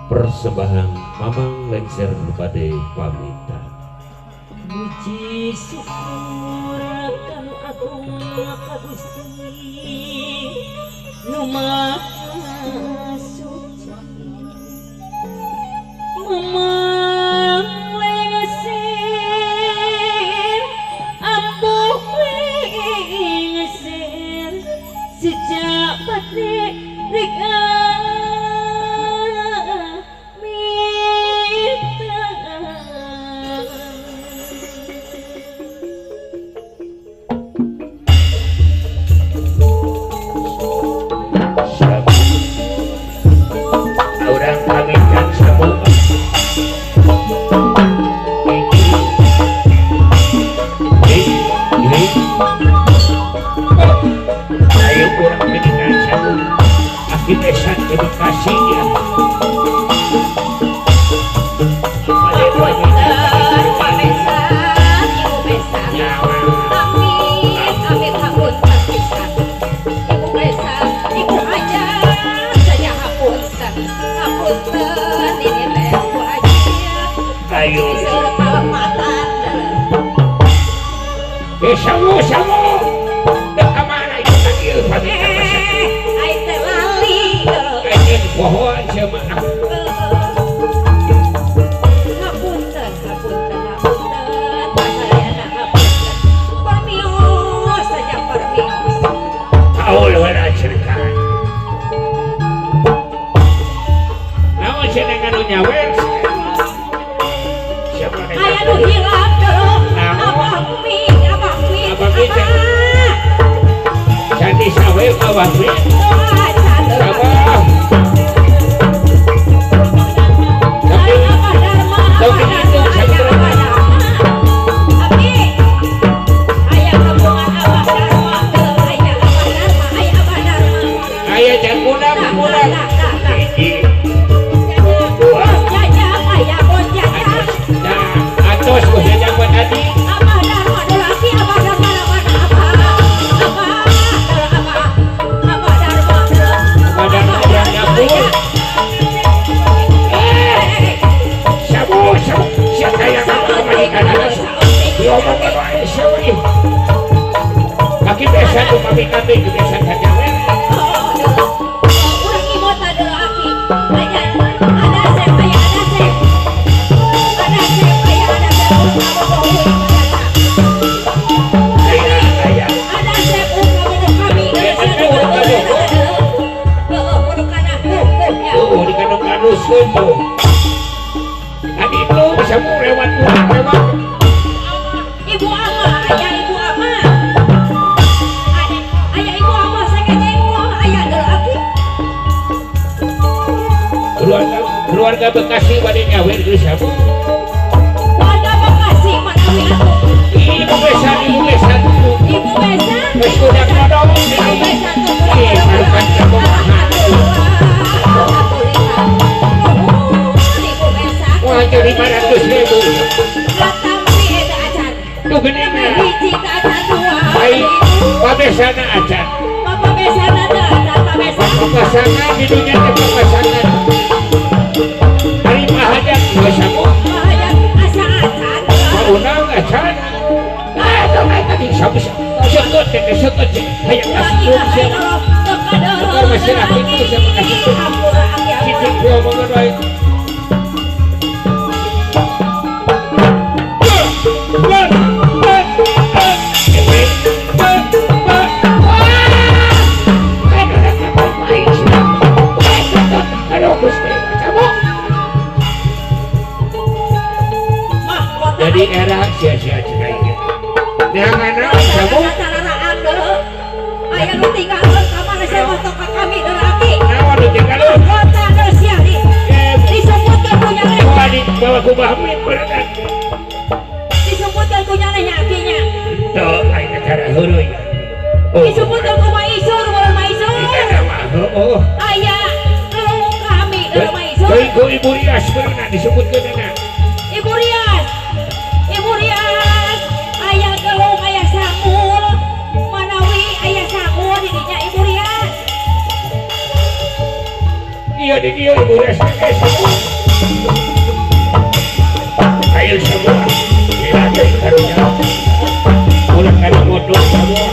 Persembahan Mamang Lengser pada pamitan. Puji syukur kanu agung ka Gusti nu Maha Suci. Mamang Lengser ampuh lengser sejak pati rika. Sabu, sabu, siapa yang Ada sepuh kabogoh kami. Oh, di kandung-kandung tuh. Tadi itu bisa mau lewat lewat. Ibu ama, ayah ibu ama. Ayah ibu ama saya kecengkol, ayah dulu aki. Keluarga Bekasi pada nyawer geus sabu. Warga Bekasi manawi atuh. Ibu Besa, Ibu Besa. Ibu Besa. Geus udah kodong. Ibu Besa tuh. Wah, jadi 500.000. Tuh gede mah. Baik, Pak Besana acan. Bapak Besana teh acan, Pak Besana. Papasangan di dunia teh papasangan. Hari Mahajat geus samu. Mahajat asa acan. Maunang acan. Ah, tong eta tadi sabu. Seukeut teh seukeut teh. Hayang asup sia. Tukar masyarakat itu sama kasih. Cicing gua omongan wae. Jadi era sia-sia cina ini. Jangan kamu. Ayah lu tinggal kamar saya foto ke kami lelaki. Naon lu tinggal lu? Kota sia di. Disebutkan punya leh. Bawa ku bahmi berenang. Disebutkan punya lehnya akinya. Tuh, aing cara heureui. Disebutkan ku maisur, urang maisur. Oh. Ayah, lu kami urang maisur. Ku Ibu Rias berenang disebutkeun na. Ibu Rias. Ibu Rias, ayah gelung, ayah sangul, manawi ayah sangul didinya Ibu Rias. Iya di dia Ibu Rias teh sangul. Ayo semua, gila teh karunya. Ulah kana modal semua.